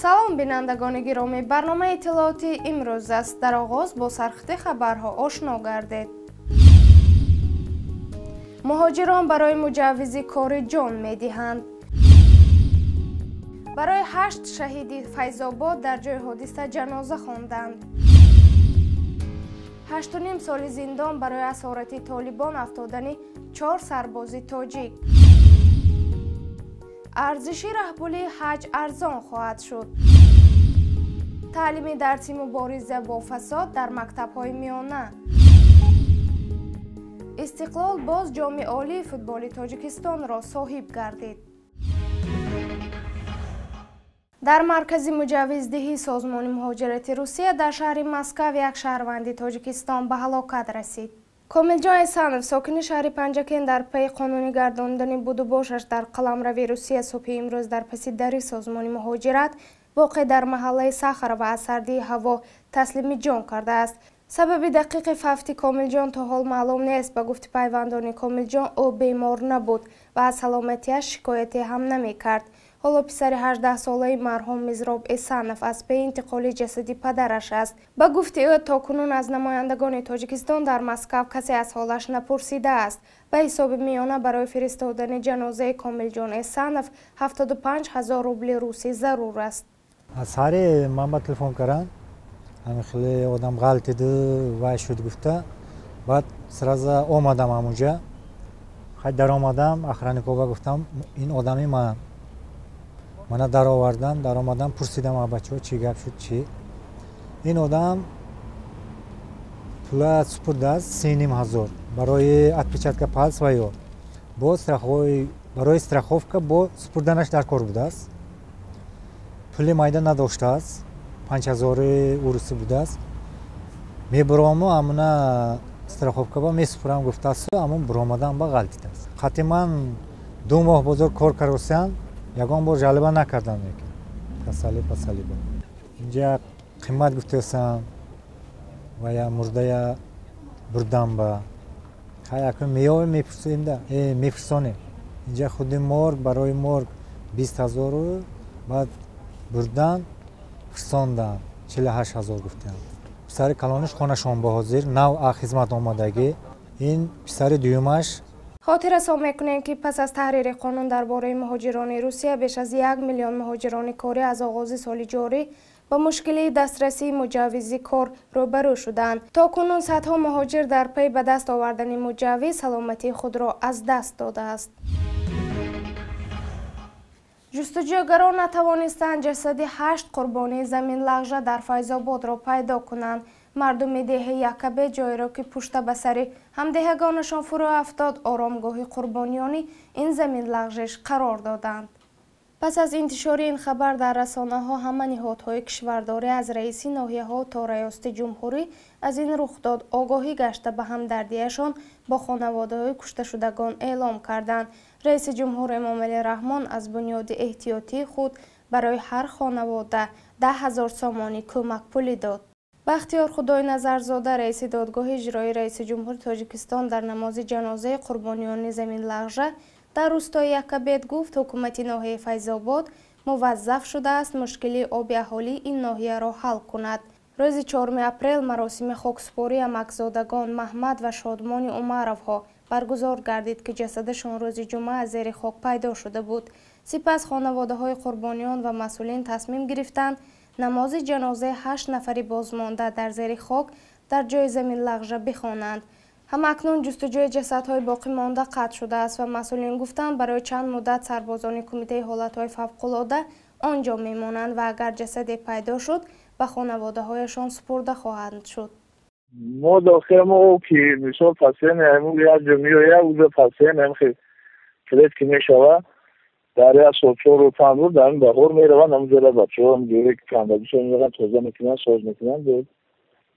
Салом, бинандагони гиромӣ, барномаи иттилоотии имрӯз аст. Дар оғоз бо сархати хабарҳо ошно гардед. Муҳоҷирон барои муҷаввизи кори ҷон медиҳанд. Барои 8 шаҳиди Файзобод дар ҷои ҳодиса ҷаноза хонданд. 8,5 соли зиндон барои асорати толибон афтодани 4 сарбози тоҷик. Арзиши раҳпулии ҳаҷ арзон хоҳад шуд. Таълими дарси мубориза бо фасод дар мактабҳои миёна. Истиқлол боз ҷоми олии футболи Тоҷикистонро соҳиб гардид. Дар маркази муҷаввиздиҳии Созмони муҳоҷирати Русия дар шаҳри Москав як шаҳрванди Тоҷикистон ба ҳалокат расид. Комилҷон Эсанов, сокини шаҳри Панҷакент, дар пайи қонунӣ гардондани будубошаш дар қаламрави Русия субҳи имрӯз дар паси дари Созмони муҳоҷират воқеъ дар маҳаллаи Сахарова аз сардии ҳаво таслими ҷон кардааст. Сабаби дақиқи фавти Комилҷон то ҳол маълум нест. Ба гуфти пайвандони Комилҷон, ӯ бемор набуд ва аз саломатиаш шикояте ҳам намекард. Ҳоло писари 18-солаи марҳум Мизроб Эсанов аз паи интиқоли ҷасади падараш аст. Ба гуфти ӯ, то кунун аз намояндагони Тоҷикистон дар Москав касе аз ҳолаш напурсидааст. Ба ҳисоби миёна барои фиристодани ҷанозаи Комилҷон Эсанов 75 000 рубли русӣ зарур аст. Аз сари ман ба телефон кардам, ҳамин хеле одам ғалтиду вай шуд гуфта, баъд сразу омадам ҳамунҷа. Хай даромадам, охранникова гуфтам, ин одами ман. Мана даровардан, даромадам, пурсидам а бачаҳо чӣ гап шуд, чӣ. Ин одам пула супурдааст 3 500 барои отпечатка палс ва ё бо барои страховка бо супурданаш дар кор будааст. Пули майда надоштааст, 5000 урусӣ будааст. Мебурому амуна страховкаба месупурам гуфтааст, амун буромадан ба ғалтидааст. Қатъи ман 2 моҳ бозор кор каросиям, ягон бор жалоба накардам, лекин касалӣ пасалӣ ба инҷа қимат гуфтасам ва я мурдая бурдам ба хай акун меёвем, мепурсем да, мепурсонем. Инҷа худи морг барои морг 20 000-у баъд бурдан пурсондан 48 000 гуфтам. Писари калониш хонашон ба ҳозир нав а хизмат омадагӣ, ин писари дуюмаш. Хотиррасон мекунем, ки пас аз таҳрири қонун дар бораи муҳоҷирони Русия беш аз 1 миллион муҳоҷирони корӣ аз оғози соли ҷорӣ ба мушкилии дастрасии муҷаввизи кор рӯбарӯ шуданд. То кунун садҳо муҳоҷир дар пай ба даст овардани муҷаввиз саломатии худро аз даст додааст. Ҷустуҷӯгарон натавонистанд ҷасади 8 қурбонии заминлағжа дар Файзободро пайдо кунанд. Мардуми деҳаи Якабе ҷойеро, ки пушта ба сари ҳамдеҳагонашон фурӯ афтод, оромгоҳи қурбониёни ин заминлағжиш қарор доданд. Пас аз интишори ин хабар дар расонаҳо, ҳама ниҳодҳои кишвардорӣ аз раиси ноҳияҳо то раёсати ҷумҳурӣ аз ин рухдод огоҳӣ гашта, ба ҳамдардиашон бо хонаводаҳои кушташудагон эълом карданд. Раиси ҷумҳур Эмомалӣ Раҳмон аз бунёди эҳтиётии худ барои ҳар хонавода 10 000 сомонӣ кӯмакпулӣ дод. Бахтиёр Худойназарзода, раиси додгоҳи иҷроии раиси ҷумҳури Тоҷикистон, дар намози ҷанозаи қурбониёни заминлағжа дар рӯстои Якабет гуфт, ҳукумати ноҳияи Файзобод муваззаф шудааст мушкилии оби аҳолии ин ноҳияро ҳал кунад. Рӯзи 4 апрел маросими хоксупории амакзодагон Маҳмад ва Шодмони Умаровҳо баргузор гардид, ки ҷасадашон рӯзи ҷумъа аз зери хок пайдо шуда буд. Сипас хонаводаҳои қурбониён ва масъулин тасмим гирифтанд намози ҷанозаи 8 нафари бозмонда дар зери хок дар ҷои заминлағжа бихонанд. Ҳамакнун ҷустуҷӯи ҷасадҳои боқимонда қатъ шудааст ва масъулин гуфтанд, барои чанд муддат сарбозони Кумитаи ҳолатҳои фавқулода он ҷо мемонанд ва агар ҷасаде пайдо шуд, ба хонаводаҳояшон супурда хоҳанд шуд. Мо дохил ки мисол пациент як ҷо меояд, уже пациент клетки мешава, дар як сол 4-5 рӯз дар баҳор мераванд, ҳамунҷоро бачаҳо ҷое ки кандагишон мераванд, тоза мекунанд, соз мекунанд,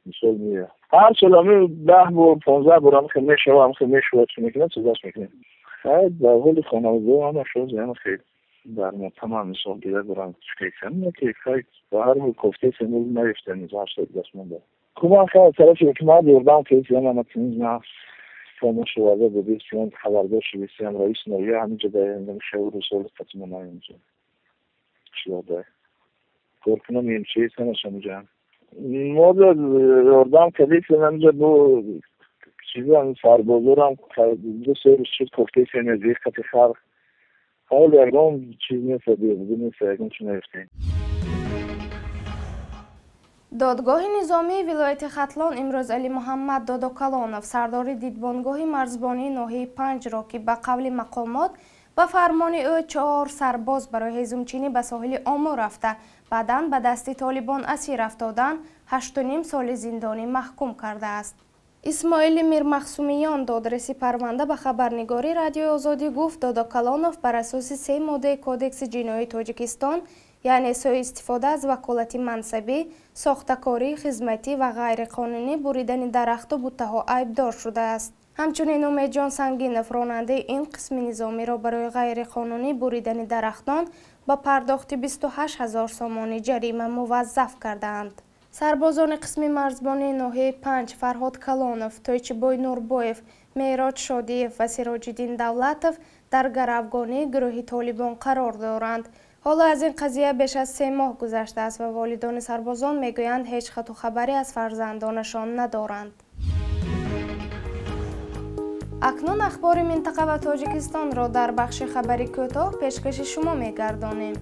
мисол меояд. Ҳар сол ҳамин 10 бор, 15 бор ҳамхел мешава, ҳамхел мешава, чӣ мекунанд, тозаш мекунанд. Хай, дар ҳоли хонаводаҳо ҳамашон хел дар мотамам, мисол гиря доранд, чӣ ки хай ба ҳар ҳол кофтесем, наёфтем, ҳаштод монда. Кумак хай аз тарафи ҳукумат ёрдам кардем, ама фомош оварда додистем, хабардор шудистем, раиси ноҳия ҳаминҷо дар шаву рӯзҳо қатимона инҷо. Коркунон МЧС ҳамаш ҳамуҷа. Мо ёрдам кардем, ҳамҷа бо чизам сарбозорам ду се рӯз шуд кофтесем зир қати халқ. Ҳол ягон чиз нест, беҳбудӣ нест, ягон чиз наёфтем. Додгоҳи низомии вилояти Хатлон имрӯз Алимуҳаммад Додокалонов, сардори дидбонгоҳи марзбонии ноҳияи Панҷро, ки ба қавли мақомот ба фармони ӯ 4 сарбоз барои ҳезумчинӣ ба соҳили Омо рафта, баъдан ба дасти толибон асир афтоданд, 8,5 соли зиндонӣ маҳкум кардааст. Исмоили Мирмахсумиён, додраси парванда, ба хабарнигори Радиои Озодӣ гуфт, Додокалонов бар асоси 3 моддаи Кодекси ҷиноии Тоҷикистон, яъне суистифода аз ваколати мансабӣ, сохтакории хизматӣ ва ғайриқонунӣ буридани дарахту буттаҳо айбдор шудааст. Ҳамчунин Умедҷон Сангинов, ронандаи ин қисми низомиро барои ғайриқонунӣ буридани дарахтон ба пардохти 28 ҳазор сомонӣ ҷарима муваззаф кардаанд. Сарбозони қисми марзбонии ноҳияи Панҷ Фарҳод Калонов, Тойчибой Нурбоев, Меҳрод Шодиев ва Сироҷиддин Давлатов дар гаравгонии гурӯҳи толибон қарор доранд. Ҳоло аз ин қазия беш аз 3 моҳ гузаштааст ва волидони сарбозон мегӯянд, ҳеҷ хату хабаре аз фарзандонашон надоранд. Акнун ахбори минтақа ва Тоҷикистонро дар бахши хабари кӯтоҳ пешкаши шумо мегардонем.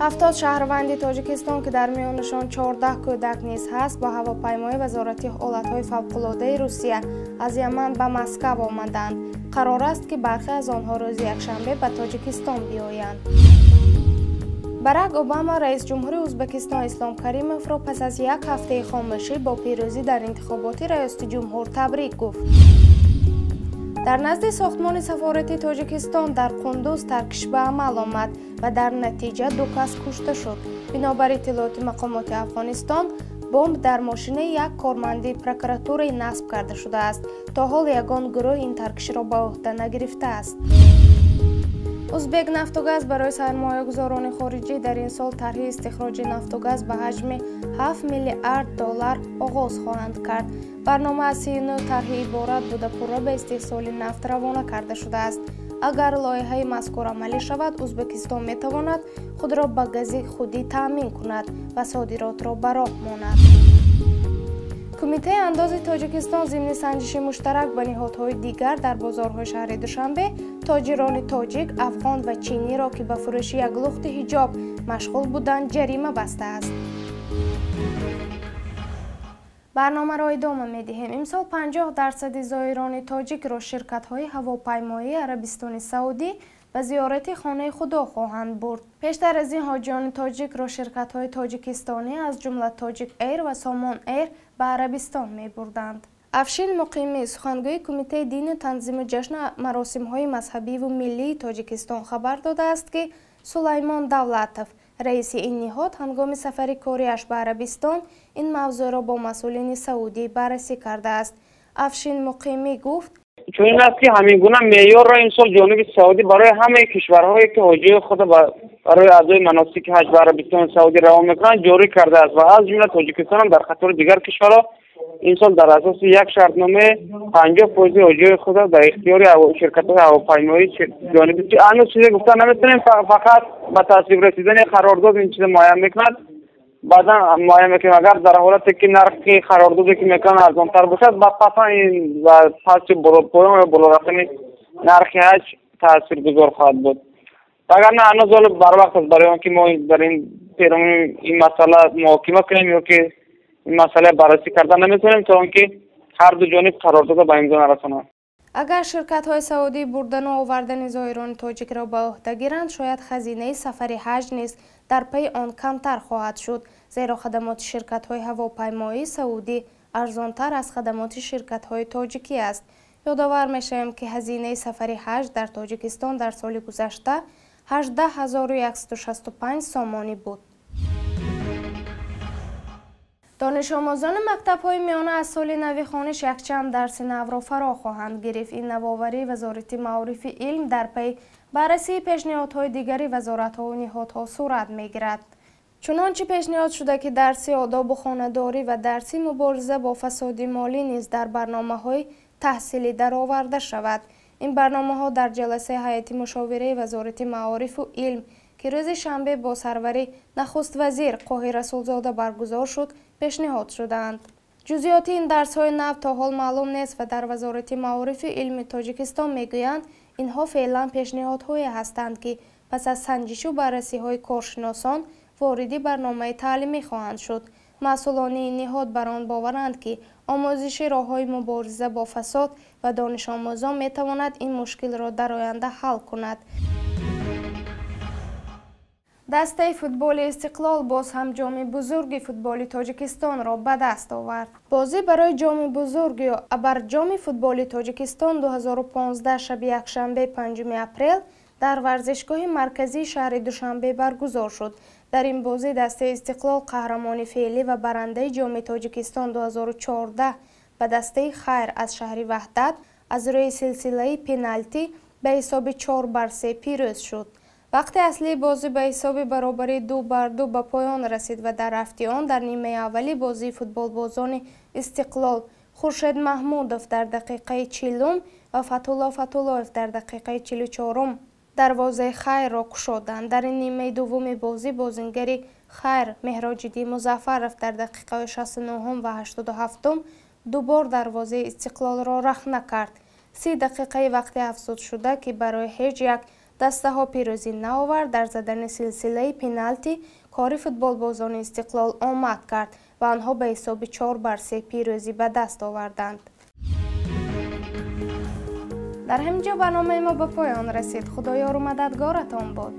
70 шаҳрванди Тоҷикистон, ки дар миёнашон 14 кӯдак низ ҳаст, бо ҳавопаймои Вазорати ҳолатҳои фавқулодаи Русия аз Яман ба Москав омаданд. Қарор аст, ки бархе аз онҳо рӯзи якшанбе ба Тоҷикистон биёянд. Барак Обама раисҷумҳури Ӯзбекистон Ислом Каримовро пас аз як ҳафтаи хомӯшӣ бо пирӯзӣ дар интихоботи раёсати ҷумҳур табрик гуфт. Дар назди сохтмони сафорати Тоҷикистон дар Қундуз таркиш ба амал омад ва дар натиҷа 2 кас кушта шуд. Бинобар иттилооти мақомоти Афғонистон, бомб дар мошинаи як корманди прокуратураи насб карда шудааст. То ҳол ягон гурӯҳ ин таркишро ба ӯҳда нагирифтааст. Узбек нафтугаз барои сармоягузорони хориҷӣ дар ин сол тарҳи истихроҷи нафтугаз ба ҳаҷми 7 миллиард доллар оғоз хоҳанд кард. Барнома аз 39 тарҳи иборат буда, пурра ба истеҳсоли нафт равона карда шудааст. Агар лоиҳаи мазкур амалӣ шавад, Ӯзбекистон метавонад худро ба гази худӣ таъмин кунад ва содиротро ба роҳ монад. Кумитаи андози Тоҷикистон зимни санҷиши муштарак ба ниҳодҳои дигар дар бозорҳои шаҳри Душанбе тоҷирони тоҷик, афғон ва чиниро, ки ба фурӯши як лухти ҳиҷоб машғул буданд, ҷарима бастааст. Барномаро идома медиҳем. Имсол 50% зоирони тоҷикро ширкатҳои ҳавопаймоии Арабистони Саудӣ ба зиёрати хонаи Худо хоҳанд бурд. Пештар аз ин ҳоҷиёни тоҷикро ширкатҳои тоҷикистонӣ аз ҷумла Тоҷик Эйр ва Сомон Эйр ба Арабистон мебурданд. Афшин Муқимӣ, сухангӯи Кумитаи дину танзими ҷашну маросимҳои мазҳабиву миллии Тоҷикистон, хабар додааст, ки Сулаймон Давлатов, раиси ин ниҳод, ҳангоми сафари кориаш ба Арабистон ин мавзӯъро бо масъулини саудӣ баррасӣ кардааст. Афшин Муқимӣ гуфт: чунин аст, ки ҳамин гуна меъёрро имсол ҷониби Саудӣ барои ҳамаи кишварҳое, ки ҳоҷиёи худро барои аъзои маносики ҳаҷ ба Арабистони Саудӣ равон мекунанд, ҷорӣ кардааст ва аз ҷумла Тоҷикистон ҳам дар қатори дигар кишварҳо имсол дар асоси як шартнома 50% ҳоҷиёи худро дар ихтиёри ширкатҳои ҳавопаймоӣ ҷониби. Ҳанӯз чизе гуфта наметавонем, фақат ба тасвиб расидани қарордод ин чиза муайян мекунад. Баъдан муайян мекунем, агар дар ҳолате ки нархи қарордоде ки мекунанд арзонтар бошад, ба пасан ин ба пасти поён ё боло рафтани нархи ҳаҷ таъсиргузор хоҳад буд. Вагарна ҳанӯз ҳоло барвақт аст барои он ки мо дар ин перомуни ин масъала муҳокима кунем ё ки ин масъала баррасӣ кардан наметавонем, то он ки ҳар ду ҷониб қарордодро ба имзо нарасонанд. Агар ширкатҳои саудӣ бурдану овардани зоирони тоҷикро ба ӯҳда гиранд, шояд хазинаи сафари ҳаҷ низ дар пайи он камтар хоҳад шуд, зеро хадамоти ширкатҳои ҳавопаймоии саудӣ арзонтар аз хадамоти ширкатҳои тоҷикӣ аст. Ёдовар мешавем, ки ҳазинаи сафари ҳаҷ дар Тоҷикистон дар соли гузашта 18165 сомонӣ буд. Донишомӯзони мактабҳои миёна аз соли нави хониш якчанд дарси навро фаро хоҳанд гирифт. Ин навоварии Вазорати маорифи илм дар пайи баррасии пешниҳодҳои дигари вазоратҳову ниҳодҳо сурат мегирад. Чунончи пешниҳод шуда, ки дарси одобу хонадорӣ ва дарси мубориза бо фасоди молӣ низ дар барномаҳои таҳсилӣ дароварда шавад. Ин барномаҳо дар ҷаласаи ҳайати мушовираи Вазорати маорифу илм, ки рӯзи шанбе бо сарвари нахуствазир Қоҳир Расулзода баргузор шуд, пешниҳод шудаанд. Ҷузъиёти ин дарсҳои нав то ҳол маълум нест ва дар Вазорати маорифи илми Тоҷикистон мегӯянд, инҳо феълан пешниҳодҳое ҳастанд, ки пас аз санҷишу баррасиҳои коршиносон вориди барномаи таълимӣ хоҳанд шуд. Масъулони ин ниҳод бар он боваранд, ки омӯзиши роҳҳои мубориза бо фасод ва донишомӯзон метавонад ин мушкилро дар оянда ҳал кунад. Дастаи футболи Истиқлол боз ҳам ҷоми бузурги футболи Тоҷикистонро ба даст овард. Бозӣ барои ҷоми бузург ё абарҷоми футболи Тоҷикистон 2015 шаби якшанбе 5 апрел дар варзишгоҳи марказии шаҳри Душанбе баргузор шуд. Дар ин бозӣ дастаи Истиқлол қаҳрамони феълӣ ва барандаи ҷоми Тоҷикистон 2014 ба дастаи Хайр аз шаҳри Ваҳдат аз рӯи силсилаи пеналти ба ҳисоби 4-3 пирӯз шуд. Вақти аслии бозӣ ба ҳисоби баробари 2-2 ба поён расид ва дар рафти он дар нимаи аввали бозии футболбозони Истиқлол Хуршед Маҳмудов дар дақиқаи 40 ва Фатулло Фатуллоев дар дақиқаи 44 дарвозаи Хайрро кушоданд. Дар ин нимаи дуввуми бозӣ бозингари Хайр Меҳроҷиддин Музаффаров дар дақиқаҳои 69 ва 87 дубор дарвозаи Истиқлолро рахна кард. 30 дақиқаи вақти афзудшуда, ки барои ҳеҷ як дастаҳо пирӯзӣ наовард, дар задани силсилаи пеналти кори футболбозони Истиқлол омад кард ва онҳо ба ҳисоби 4-3 пирӯзӣ ба даст оварданд. Дар ҳамин ҷо барномаи мо ба поён расид. Худо ёру мададгоратон бод.